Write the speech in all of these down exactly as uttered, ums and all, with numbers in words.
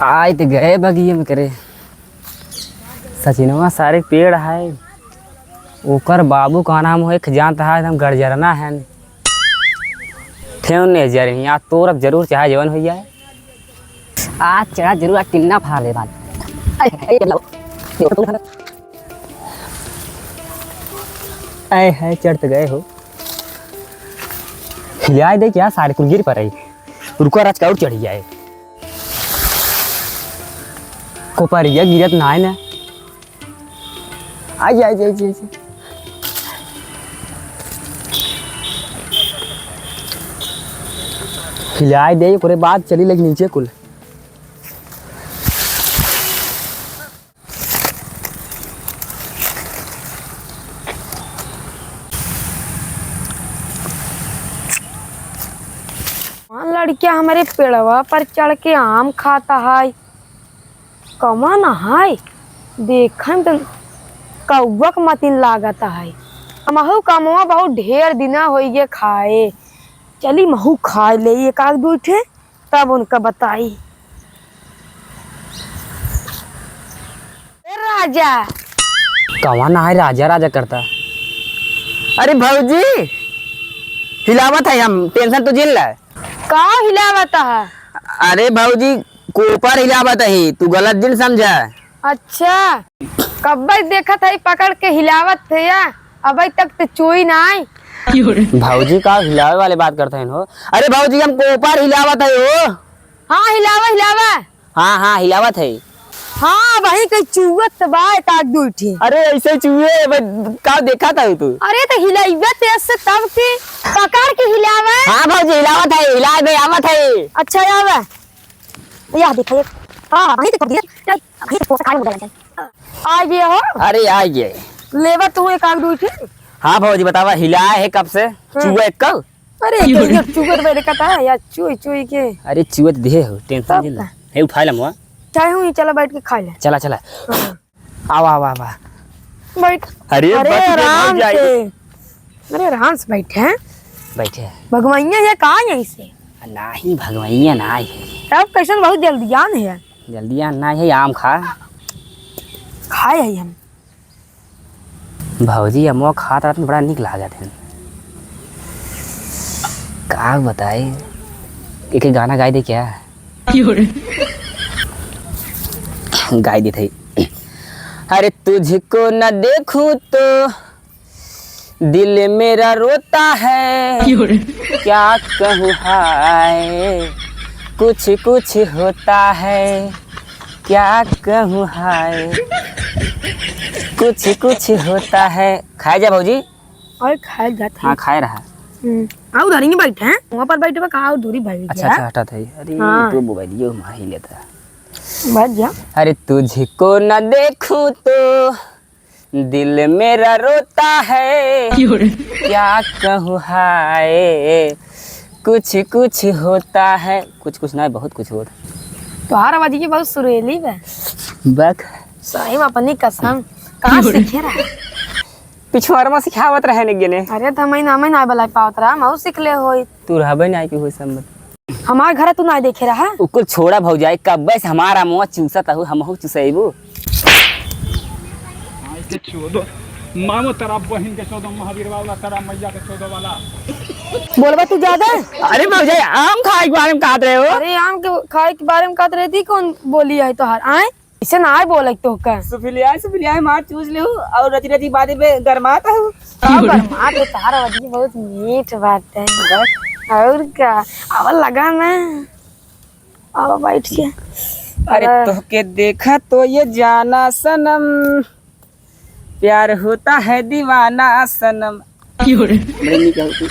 आइ त गए बगिया में करे। सचिनवा सारे पेड़ है, ओकर बाबू का नाम हो, एक जानता है, एकदम गरजरना है। ठेहुन नहीं जरे, यहाँ तोर अब जरूर चाहे जवन हो जाए। आज चढ़ा जरूर, आज टिन्ना फाड़ ले बाल। आय, आय, आय, आय, हाय, चढ़ त गए हो। हिलाए दे क्या, सारे कुल गिर पड़े। रुको, राज का और चढ़ जाए। कोपरिया गिरत ना है ना। आइए, आइए, आइए, आइए। हिलाए दे, ओकरे बाद चली लगी नीचे कुल। हाँ, लड़किया हमरे पेड़वा पर चढ़ के आम खाता है। कवन है? देखे में त कौआ के मतिन लागत है। हमहू कमवा बहुत ढेर दिना होइगे खाए। चली महू खाए ले एक आध दू ठे, तब उनका बताई। ए राजा। कवन है राजा राजा करता? अरे भौजी, हिलावत है हम, tension तू जिन ले। का हिलावत है? अरे भौजी, कोपर हिलावत है, तू गलत जिन समझा। अच्छा, कब्बे देखत है पकड़ के हिलावत है या, अबे तक तो चुई ना आई। भौजी का हिलावे वाले बात करते हैं हो? अरे भौजी, हम कोपर हिलावत है हो। हाँ, हिलावा, हिलावा। हाँ, हाँ, हिलावत है। हाँ, वही कहीं चुअत बा एक आध दू ठे। अरे ऐसे चुए, बे, का देखा था तू? अरे तो हिलाइबे तेज से तब की पकड़ के हिलावे। हाँ भौजी, हिलावत है, हिलाए बे आवत है। अच्छा, आवे। या देखो, ये। हाँ, वहीं से कर दिया। चल, वहीं से पोसा कान में डाला जाए। आ गए हो? अरे, आ गए। लेवा तू एक आध दू ठे। हाँ भौजी, बतावा, हिलाए है कब से? हाँ। चुआ एक कल? अरे, तो ये चुगत बैठे का था, या चुई, चुई के। अरे, चुअत दे हो, tension तब नहीं ले। का? हे, उठा ले मुआ। चाहे हूँ, चला बैठ के खा ले। चला, चला। हाँ। आवा, आवा, आवा। बैठ। अरे, अरे, बच गए, आराम भाग जाए। से। अरे, आराम से बैठे हैं। बैठे हैं। भगवैया ये का है इसे? नहीं, भगवैया ना है। तब कैसन बहुत जल्दियान है। जल्दियान ना है, आम खा। खाए है हम। भौजी, अमवा खात रहत बड़ा नीक लागत है। का बताई, एक गाना गाई दे क्या? गाई देत है। अरे तुझको न देखूं तो दिल मेरा रोता है, क्यों रे? क्या कहूँ हाय, कुछ कुछ होता है, क्या कहूँ हाय, कुछ कुछ होता है। खाए जा भौजी। और खाए जात है। हाँ, खाए रहा। हम्म। आओ, उधर ही बैठे हैं, वहाँ पर बैठे बा, कहाँ उधर ही बैठ अच्छा, गया? अच्छा, हटा था। अरे, हाँ। तो मोबाइल ये मार ही लेता। बैठ जा। अरे, तुझको न देखूं तो दिल मेरा रोता है, क्यों रे? क्या कहूँ हाय, कुछ कुछ होता है, कुछ कुछ ना, बहुत कुछ होता। तोहार आवाज की बहुत सुरीली बा। बक। सही में, अपनी कसम। कहाँ सीखे रहा? पिछुआर में सिखावत रहे ने गेने। अरे, तो मैं ना, मैं ना बला पावत रहा, मैं सीख ले होई। तू रहबे ना कि होई संबत। हमार घर तू ना देखे रहा? उ कुल छोड़ा भौजाई, कब्बे से हमारा मुँह चूसत हूँ, हमहू चुसैबू। माई के चोदो, मामो तेरा बहिन के चोदो, महावीर वाला तेरा मैया के चोदो वाला। बोलबा तू ज्यादा? अरे भौजाई, आम खाए के बारे में कहत रहे हो। अरे आम के खाए के बारे में कहत रहे थी, कौन बोली है तोहार? आए? इसे ना बोले तो का? सुफिलिया, सुफिलिया मार चूस लेहू और रति रति बादे में गरमात हूँ। का गरमात है? तारा वजनी बहुत मीठ बात है। बस। और का? अब लगा ना। अब बैठ के। अरे अरे। तोहके देखा तो ये जाना सनम, प्यार होता है दीवाना सनम। क्यों रे? बड़े नीक है तू।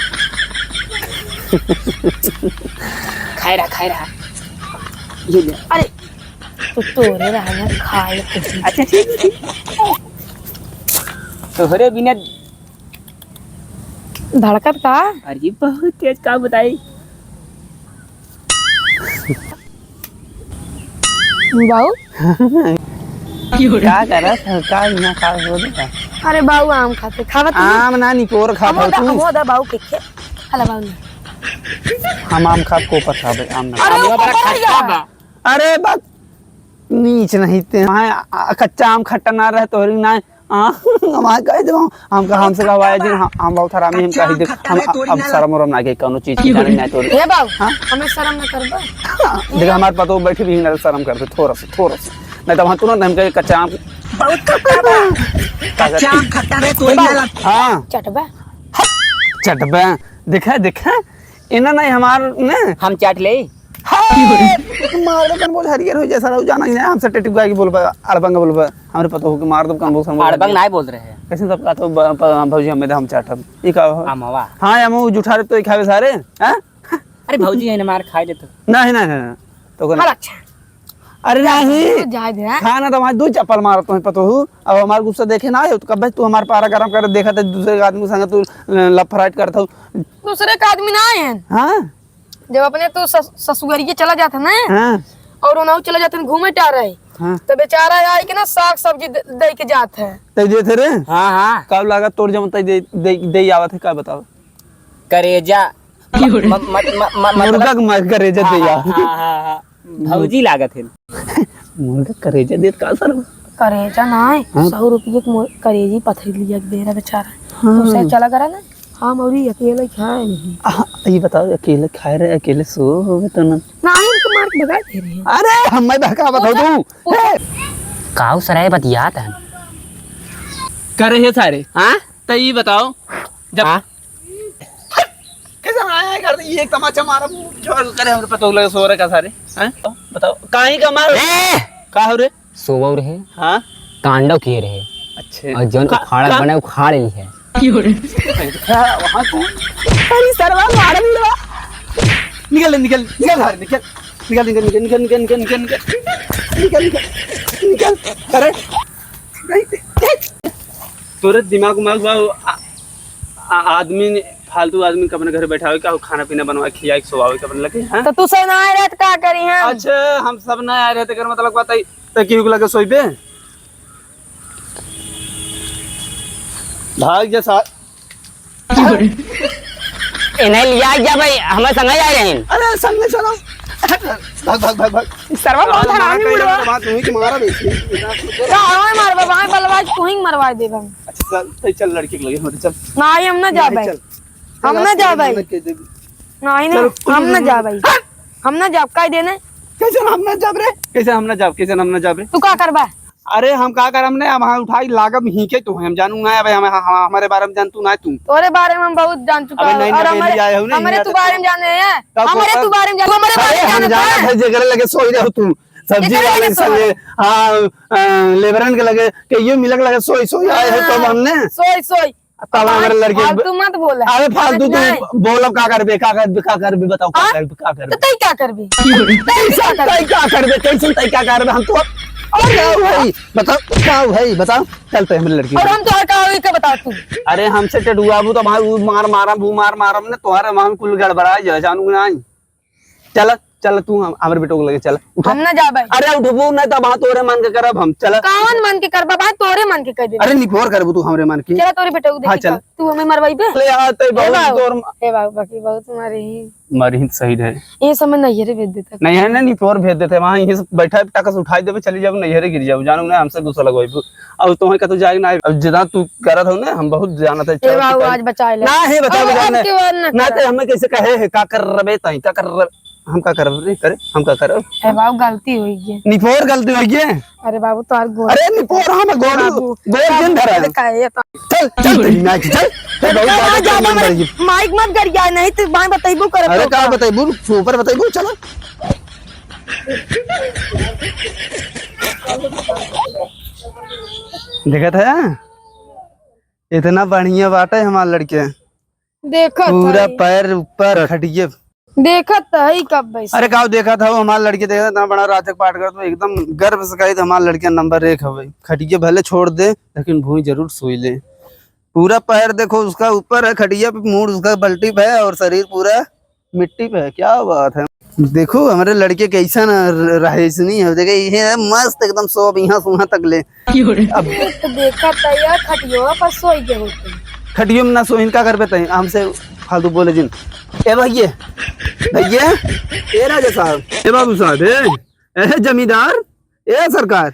खाए रहा, खाए रहा। ये ले। अरे, तो तोरे रहा ना, खा ले कुछ। अच्छा, ठीक, ठीक। तोहरे बिना धड़कत का? अरे, बहुत तेज, का बताई? बाऊ? का करत हो? का बिना का हो रहा? अरे बाऊ, आम खाते, खावत नहीं। आम ना निकोर खात हो अमोदा, तू। अमोदा बाऊ के खे-, हला बाऊ ने। हम आम खाब, कोपर खाबे, आम ना। अरे, आम वो बड़ा कोपर खट्टा है। बा। अरे बा-, नीच नहीं ते, हाँ, आ, कच्चा आम खट्टा ना रहे तोहरी ना, हाँ, हम कह दे, हम कहा, हमसे कहा, "भाई जी, हम, हम बहुत हरामी, हम कह दे, हम अब शर्म उरम ना के कौनो चीज की जाने ना तोरी।" ए बाबू, हाँ? हमें शर्म ना करबा? देख, हमारे पतोह बैठी भी ना, शर्म कर दे, थोड़ा सा, थोड़ा सा। नहीं तो वहाँ तुरंत हम कहे, "कच्चा आम।" बहुत खट्टा बा। कच्चा आम खट्टा रहे, तोरी ना लग- हाँ। चटबा। चटबा। देखा, देखा, इन्हें नहीं हमार ने। हम चाट ले। हाँ, मार दे, कन बोल हरियर हो जैसा रहू, जाना ही नहीं, हमसे टेटू गाय की बोलबा, अड़बंग बोलबा, हमरे पतोह के मार दे, कन बोल समझ अड़बंग नहीं बोल रहे हैं। कैसे सब का तो ब-, प-, भौजी हमें दे, हम चाटब। ई का हो? अमवा। हाँ, हम उ जुठारे तो ही खावे सारे, हाँ? अरे भौजी है ना, मार खाए दे तो। नहीं, नहीं, नहीं, नहीं। तो हाँ, अच्छा। अरे नहीं। तो जाए दे, हाँ? खाना तो हमारे दो चप्पल मारत हो पतोहू, अब हमार गुस्सा देखे ना आयो, तो कब तू हमार पारा गरम कर देखा था, दूसरे के आदमी संग तू लफराइट करत हो। दूसरे के आदमी ना आए हैं। हाँ? जब अपने तू सस-, ससुररिये चला जात है ना, हाँ। और ओनाहू चला जात है घूमे टहरे, हाँ। तो बेचारा आई के ना साग सब्जी दे, दे के जात है। तै देत है रे? हाँ, हाँ। का लागत तोर जब तै दे, दे, दे आवत है, का बताओ? करेजा। म-, म-, म-, म-, म-, मुर्गा मतलब के मार करेजा दे हाँ, यार। हाँ, हाँ, हाँ, हाँ। भौजी लागत है। मुर्गा करेजा देत का सर? करेजा ना है, हाँ? सौ रुपये के मो-, करेजी पथरी लिया के दे रहा बेचारा। हाँ। उसे चला करा ना, हम और ये अकेले खाए नहीं। आ, ये बताओ, अकेले खाए रहे, अकेले सो होवे तो ना? ना, इनको मार के भगा दे रहे हैं। अरे, हम मैं बहका बताओ उठा, तू। उठा। हे! काऊ सराय बतियात है। करे है सारे। हाँ? तो ये बताओ, जब हाँ? कैसे आया है घर से? ये एक तमाचा मारा, जो करे हमरे पतोह लगे सो रहे का सारे, हैं? बताओ, काहे का मारो? ए! का हो रे? सोवो रहे, हाँ? कांडो किए रहे। अच्छे। और जौन का-, उखाड़ा का-, बने, उखाड़ ली है। हाँ, वहाँ कौन? अरे सरवा, मार मुंडवा। निकल, निकल, निकल बाहर, निकल। निकल, निकल, निकल। निकल, निकल, निकल। अरे, नहीं, नहीं। तोरे दिमाग उमाग बा, आ, आ, आदमी ने, फालतू आदमी के अपने घरे बैठावे का, खाना पीना बनवा के खियाए के सोवावे के अपने लगे, हाँ? तो तू सब ना आए रहे तो का करी हम? अच्छा, हम सब ना आए रहे तो एकर मतलब बताई, तो केहू के लगे सोइबे? भाग जा सा- इन्हें लिया जा भाई, हमें संग जा रहे हैं। अरे संग में चलो। भाग, भाग, भाग, भाग। सरवा बहुत आज हरामी मारा मुंडवा। बात हुई कि मारा बेटी। का हमें मारबा, भाई बलवा तू ही मरवा देबा। अच्छा, चल, तै चल लड़की के लगे, हमारे चल। नहीं, हम ना नहीं, जाबे। चल। हम चल, ना आज जाबे। मना कर दे। नहीं, नहीं, चलो, हम ना जाबे। हट! हम ना जाब, काहे देने? कैसे हम ना जाब रे? कैसे हम ना जाब? कैसे हम ना जाब रे? तू का करबा? अरे, हम का करब ने, अब हम उठाई लागब ही के तो हम जानू ना, अब हम, हम, हमारे बारे में जान तू ना तू। तोरे बारे में हम बहुत जान चुका अबे हूँ। नहीं, और नहीं, हमारे, नहीं आए हो, नहीं हमारे आए तू तो बारे में जाने हैं। का हमारे को-, तू बारे में जाने, हमारे बारे अरे, में हम जाने जानत हैं। है, जेकरे लगे सोई रहो तू। सब्जी जेकरे वाले लगे के संगे, सोई। हाँ, अ, लेबरन के लगे, के ये मिलक लगे सोई, सोई आए हो तो हाँ, हमने। सोई, सोई। तब हमारे लड़के फालतू मत बोला। अरे फालतू तू नहीं। बोलब का करबे, का करबे, का करबे, बताओ का हाँ? करबे, का तो करबे? तई का करबे? तई का करबे? तई का करबे? कैसे तई का करबे? हम तो और क्या भाई? बताओ, क्या भाई? बताओ। चल पे हमरे लड़की और को। हम तो और का होई के बता तू? अरे हमसे टेटुआबू तो भाई वो मार मारम, वो मार मारम ने तोहरे वहाँ कुल गड़बड़ा जाए, जानू नहीं। चल, चल तू हम, हमरे बेटो के लगे चल। उठा। हम ना जाबे। अरे उठबू ना तब हाँ तोरे मन के करब हम। चल। कौन मन के करबा भाई? तोरे मन के कर दे। अरे निपोर करबू तू हमरे मन के। चला तोरे बेटो को हाँ, देखी चल। का? तू हमें मरवाई बे? ले आ, तै ए बहुत बाबू। तोर ए बाबू, बाकी बहुत मारे। मारी ही सही रहे। ये समय नैहरे भेज देता। नैहरे नहीं, निपोर भेज देते। वहाँ यहीं से बैठा टका से उठाई देबे, चली जाबू नैहरे गिर जाबू। जानू ना हमसे गुस्सा लगवाई। अब तुम्हें कतौ जाए ना, अब जितना तू करत हो ना, हम बहुत जानत है, ए चल, बाबू, तू कर। आज बचा ले। ना, हे बचा, अब, बचा अब ने। के बाद ना ना, कर। ते हमें कैसे कहे है, का करबे तई, का करबे? हम का करब रे, करे? हम का करब? ए बाबू, गलती होई गई। निपोर गलती होई गई। अरे बाबू, तोहार गोड़। अरे निपोर, हम गोड़, बाबू, गोड़ बाबू, जिन धरा है। अरे का है ये तो? चल, चल, तेरी माँ की, चल। ए बाबू, ए बाबू, ज्यादा ज्यादा मन मत, बढ़ गई। माइक मत गरिया, नहीं तो बाएं बतैबो करब अरे तो का का। बतैबू, ऊपर बतैबू, चलो। देखत है, इतना बढ़िया बाटे हमार लड़के। देखत पूरा हई। पैर ऊपर खटिए। देखत हई कब वैसे। अरे का देखत हो, हमार लड़के देखत, इतना बड़ा राजक पाठ करत हो, एकदम गर्व से कही तो हमार लड़के नंबर एक हवे। खटिए भले छोड़ दे, लेकिन भूई जरूर सोई ले। पूरा पैर देखो उसका ऊपर है, खटिया पे मूड़ उसका बल्टी पे है और शरीर पूरा मिट्टी पे है। क्या बात है, देखो हमारे लड़के कैसा ना र-, रहे इसनी है, देखे ये है मस्त एकदम सोब यहाँ से वहाँ तक ले। अब तो देखा था यार, खटिया पर सोई के होते। खटियो में ना सोइन का करबे तई, हमसे फालतू बोले जिन। ए भैया, भैया, ए राजा साहब, ए बाबू साहब, ए, ए जमींदार, ए सरकार,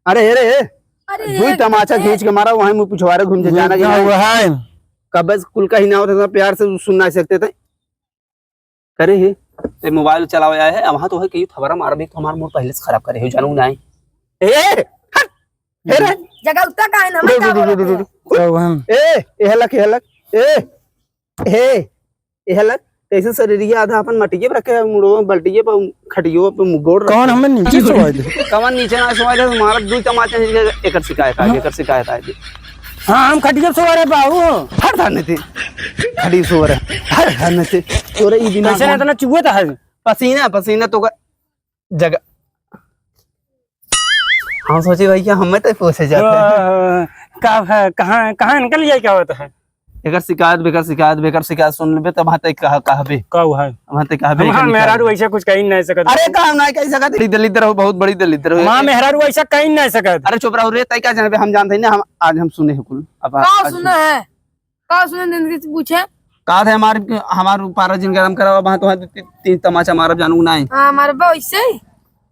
अरे हे रे, अरे दुई तमाचा खींच के मारा, वहीं मुँह पिछवारे घूम जा, जाना कि नहीं? कब से कुल का ही ना होता था, प्यार से सुन ना सकते थे। करे हे, ते मोबाइल चलावे आए है, वहाँ तो है कि थबरा मार भी, तो हमार मूड पहले से खराब करे हो, जानू नहीं। ए, हट, ए रे। जगह उत्ता का है ना, मैं क्या बोलत है? ए, ए हलक, ए हलक, ए, ए, ए हलक, कैसे शरीरिया आधा अपन मटिये पे रखे है, मुड़ो, बल्टिये पे, खटियो पे, गोड़ रखे। कौन हमें नीचे सोवाई दे? कौन नीचे ना सोवाई दे, मारा दुई तमाचा है, एकर शिकायत आ गई, एकर शिकायत आ गई। हाँ, हम खटिया पे सोवा रहे बाबू। हट धाने ते, खटिया पे सोवा रहे, हट धाने ते, तोरे ई दिमाग कैसे में इतना चुआ था है? पसीना, पसीना तो का जगह। हम सोचे भाई कि हमें तो पूछे जाते हैं। तो, का है, कहाँ, कहाँ निकल जाए, क्या होता है? एकर शिकायत, बेकर शिकायत, बेकर शिकायत सुन लेबे, तब वहाँ तक कहा, कहबे। का हुआ है? वहाँ तक कहबे, हम, एकर हाँ, मेहरारू निकाल। ऐसे कुछ कही नहीं सकत। अरे, काम नहीं कही सकत। बड़ी दलिद्र हो, बहुत बड़ी दलिद्र हो। हमार मेहरारू ऐसा कही नहीं सकत। अरे, चुप रहो रे, तय क्या जानबे, हम जानते हैं ना, हम, आज हम सुने हैं कुल। अब का आज सुना है? का सुने दिन के पूछे? का थे हमार, हमार पारा जिन गरम करावा, वहाँ तो ती-, तीन तमाचा मारब, जानू नहीं। हाँ, मारबा वैसे ही।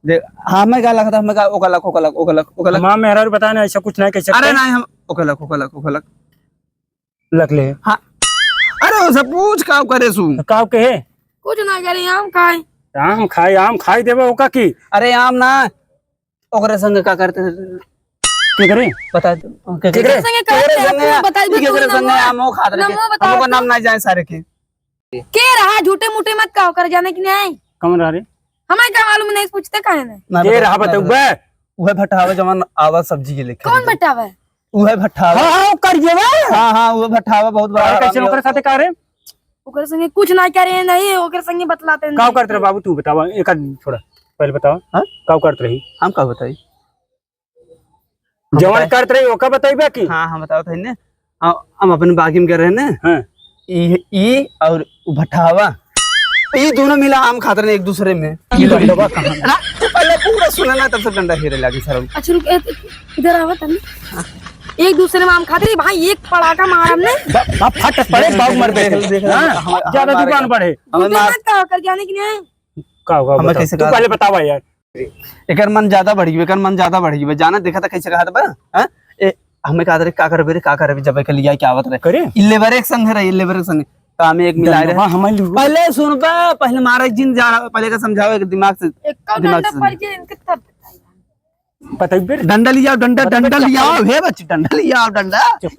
देख, हमें का लगता, हमें का, ओका लग, ओका लग, ओका लग, ओका लग। हमार मेहरारू पता नहीं, ऐसा कुछ नहीं कह सकते। अरे नहीं, हम, ओका लग, ओका लग, ओका लग। लग ले। हाँ। अरे, उसे पूछ, काव करे सु? काव कहे? कुछ ना करे, आम खाए। आम खाए, आम खाए देबे ओका की? अरे, आम ना, ओकरे संग का करते? के करे? बता दो। के के करे? करे? संगे का तोरे करते? संगे, तू बताई दे, के तू करे ना संगे मुँह, आमो खात ना रहे। मुँह बताओ हमको तो। नाम ना जाए सारे के। के रहा, झूठे मूठे मत कहो, कर जाने की नहीं। कौन रहा रे? हमें क्या मालूम, नहीं पूछते काहे नहीं? ना के बता, रहा ना बता। बताऊबे? उहे भट्टावे जवन आवा सब्जी के लेके। कौन भट्टावे? उहे भट्टावा। हाँ, हाँ, कर देवा। हाँ, हाँ, उहे भट्टावा बहुत बड़ा अरे, कैसे हरामी ओकरे है। साथे का रे? ओकरे संगे कुछ ना करे, नहीं, ओकरे संगे बतलाते नहीं। काव करत रहे बाबू, तू बतावा, एक आध छोड़ा, पहले बतावा। हाँ? काव करत रही? हम का बताई? हम जवन बताई? करत रही, ओका बताइबे की? हाँ, हम बतावत है ने। हम, हम अपने बागी में गए रहे ने। हाँ। ई, ई और उ भट्टावा, ई दोनों मिला आम खात रहे एक दूसरे में। ई डंडवा कहाँ? ना, तू पहले पूरा सुना ना, तब से डंडा हेरे लागी सर। अच्छा, रुक, ए, इधर आवा तनी। एक दूसरे में आम खाते रहे भाई, एक पड़ाका मारम ने। बा-, बा-, फट पड़े, बाबू मर देख, बैठे। देख, हाँ? हमारे, ज्यादा हमारे दुकान मारे बढ़े। हमारे तू मार मत कहो, कर जाने की नहीं। का होगा, हमें बताओ। कैसे तू कहा? पहले बतावा यार। एकर मन ज्यादा बढ़ गई, एकर मन ज्यादा बढ़ गई। जाना देखा था कैसे कहा था बा? हाँ? ए, हमें कहा था रे, का करबे रे, का करबे, जब के लिया क्या आवत रहे? करे? ई लेबर एक संग रहे, ई लेबर एक संग। काम एक मिलाए रहे। गंडवा हमारे लोग। पहले सुन बा, पहले मारा एक जिन जा, पहले का समझाओ एक दिमाग से, एक कौन दिमाग डंडा से पड़ समझाओ। गया इनके तब बताइए। बताइबे रे। डंडा लिया, डंडा, बता, डंडा बता। लिया, हे बच्ची, डंडा लिया, डंडा। चुप।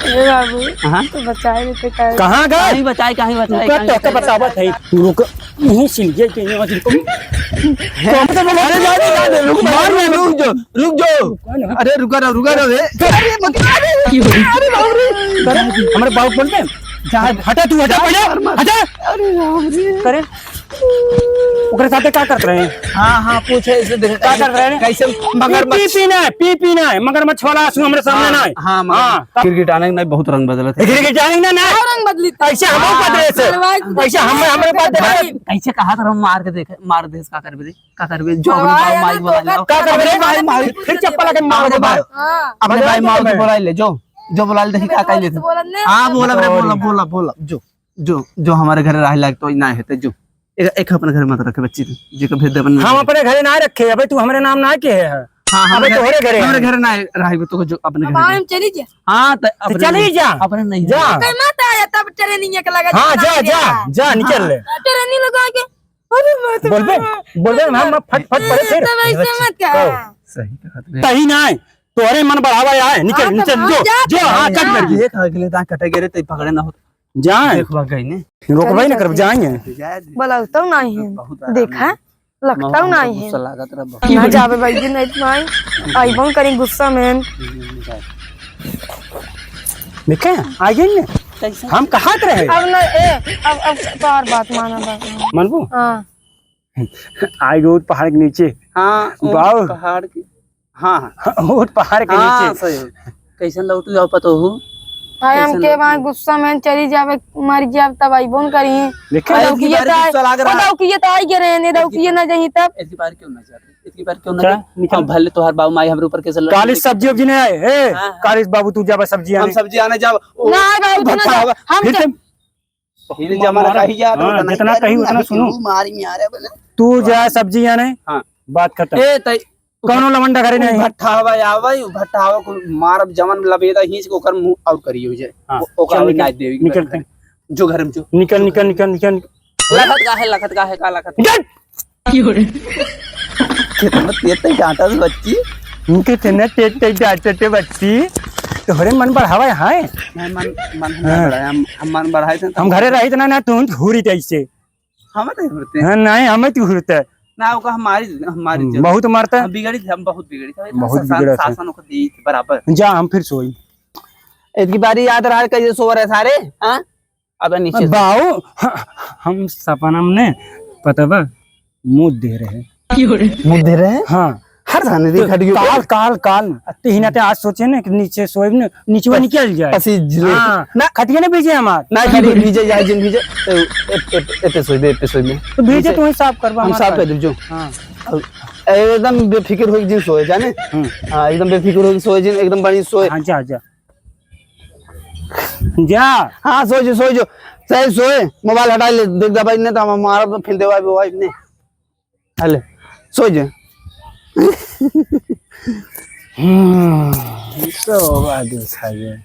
ए बाबू, हाँ? तो बचाए लेते का? कहाँ गए? कहीं बचाए, कहीं बचाए, रुका, कहीं तो बचाए। बतावत है। रुक, मुँह सिल गया कि यहाँ से। कौन तो बोला? अरे, जाओ, जाओ, जाओ, रुक, मार, मार, रुक जाओ, रुक जाओ। कौन है? अरे, रुका रहो, रुका रहो, ए। अरे, मत, अरे, अरे, बाप रे। अरे, हमारे बाबू बोलते हैं, जा, हटा तू, हटा, पहले, मार, मार। हटा। अरे, बाप रे। करे? ओकरे साथे का करत रहे? हाँ, हाँ, पूछे, इसे देखे का कैसे, करत रहे? कैसे मगर पी, पी, पी ना है, पी, पी ना है, मगरमच्छ वाला आंसू हमरे सामने हाँ, ना है। हाँ, मगर हाँ। गिरगिटाने के नहीं, बहुत रंग बदलत है। गिरगिटाने के ना, ना। और रंग बदली। ऐसे हम हाँ, बदले से। हाँ, ऐसे हम, हमरे बात बदले। कैसे कहा था, हम मार के देखे, मार दे, का करबे रे? का करबे? जो अपने बाबू माई बोला ले। का करबे रे? माई, माई। फिर चप्पल आके मार दे भाई। हाँ। अपने भाई माई के बोला ले, जो, जो बोला ले, देखी का कह लेते। हाँ, बोला, बोला, बोला, बोला, जो। जो, जो हमारे घर रहे लायक तो ना हेते, जो। एक, एक अपने घर मत रखे बच्ची के, जे के भेज दे अपन हम घर। अपने घरे ना रखे, अबे तू हमरे नाम ना के है। हाँ, हाँ, अबे तोहरे घरे हमरे है। घर ना रहे, तो जो अपने अब घर आए में। हम चली जा। हाँ, तो तो अपने चली नहीं, जा। अपने नहीं जा। है। कहीं मत आया, तब ट्रेनिंग एक लगा हाँ, जा, जा, जा, जा, निकल हाँ। ले। ट्रेनिंग लगा के, अरे मत बोल बे, मारो। बोल बे, हम फट, फट पड़े फिर। तब ऐसे मत कहा। सही कहा तूने। तही ना है, तोहरे मन बढ़ावा आए, निकल, हाँ, तो निकल, हाँ, जो, जा, जो, हाँ, जा। कट कर दिए। एक अगले दांत कटे गिरे, तो पकड़े ना होते। जाए। देखबा गई ने। रोकबे न करब, जाएंगे। जाए दे। बोलौतौ नहीं है। बहुत आराम देखा, है। लगतौ मामा नहीं हमको है। गुस्सा लागत रहा बहुत। ना जाबे भाई जी, नहीं तो आई, आइबो करी गुस्सा में। देखे, आ गई ने। कैसे? हम कहा रहे। अब ना, ए, अब, अब तो और बात माना, बात माना। मनबू? हाँ। आई गो पहाड़ के नीचे। हाँ, वो बाऊ। पहाड़ के, हाँ, हाँ। वो पहाड़ के हाँ, नीचे। सही हो। कैसन लौटू जाओ पतो हो? भाई, हम कैसन के लौटू? वहाँ गुस्सा में चली जावे, मर जावे, तब अइबो न करी। देखे? अरे, इतनी बार तो गुस्सा लाग रहा है। दौकिए तो आई गे रहे, ने दौकिए ना जाही तब। इतनी बार क्यों ना जाते? इतनी बार क्यों ना क्या? जाते? निकल। अब भले तोहार बाबू माई हमरे ऊपर कैसे लड़ काली रहे। सब्जी उब्जी नहीं आए। हे, हाँ, हाँ। काली बाबू तू जाबे सब्जी हम आने। सब्जी आने जाओ। ओ, ना, बाबू, तू ना भट्टा जा। होगा। हम फिर तो से पहले जमाना मार, कही जात हाँ, होता, नहीं जितना कही उतना सुनो। मारी में आ रहे बोले। तू जा सब्जी आने। हाँ। बात खतम। ए, तई कौनो लवंडा घरे उ नहीं। भट्ठावा आवे, उ भट्ठावा को मारब, जवन लबेदा हींच के ओकर मुंह आउट करियो जे। हाँ, ओ-, ओकर चल आवे निकल, नाच देवी के निकल, घर। जो घर में जो। निकल, निकल, निकल, निकल। लखत का है, लखत का है, का लखत? निकल। कितना तेज तेज डांटा से बच्ची। कितना तेज तेज डांटा से बच्ची। तोहरे मन बढ़ावा है। नहीं, मन, मन हम हाँ। बढ़ाए, हम, हम मन बढ़ाए थे। हम घरे रही तो ना, ना, तू हुरी तैसे। हम तो हुरते। हाँ, नहीं, हमें तू हुरता। ना, ओका हमारी, हमारी हम्म, जरूरत। बहुत मारता। हम बिगड़ी थे, हम बहुत बिगड़ी थे। बहुत शासन, बिगड़ा था। शासन ओका दी थी बराबर। जा, हम फिर सोई। इतकी बारी याद रहा, कैसे सो रहे सारे, हाँ? अब नीचे अब से। बाऊ, ह-, हम सपना में ने, पता बा, मुंह दे रहे। मुंह दे रहे? हाँ। हर थाने तो देखा दियो। काल, काल, काल। तो हिना ते आज सोचे ने कि नीचे सोए ने, नीचे वो बस, निकल जाए। ऐसे ही झिले। हाँ। ना। खटिया ना भीजे हमार। ना, खटिया भीजे, जाए जिन भीजे। ए, ए, ए, ए, पे सोए बे, ए, पे सोए बे। तो भीजे नीचे। तू ही साफ करबा हम हमार साफ साथ। कर दीजो। हाँ। अब एकदम बेफिक्र होके जिन सोए, जाने? हम्म। हाँ, एकदम बेफिक्र होके सोए जिन, एकदम बढ़िया सोए। हाँ, जा, जा। जा। हाँ, सोए जो, सोए जो। सही सोए, मोबाइल हटा ले, देख दबाई नहीं तो हम हमारा तो फिर देवा भी भाई ने। हले, सोए जो। हम्म, तो बात है, खा गए।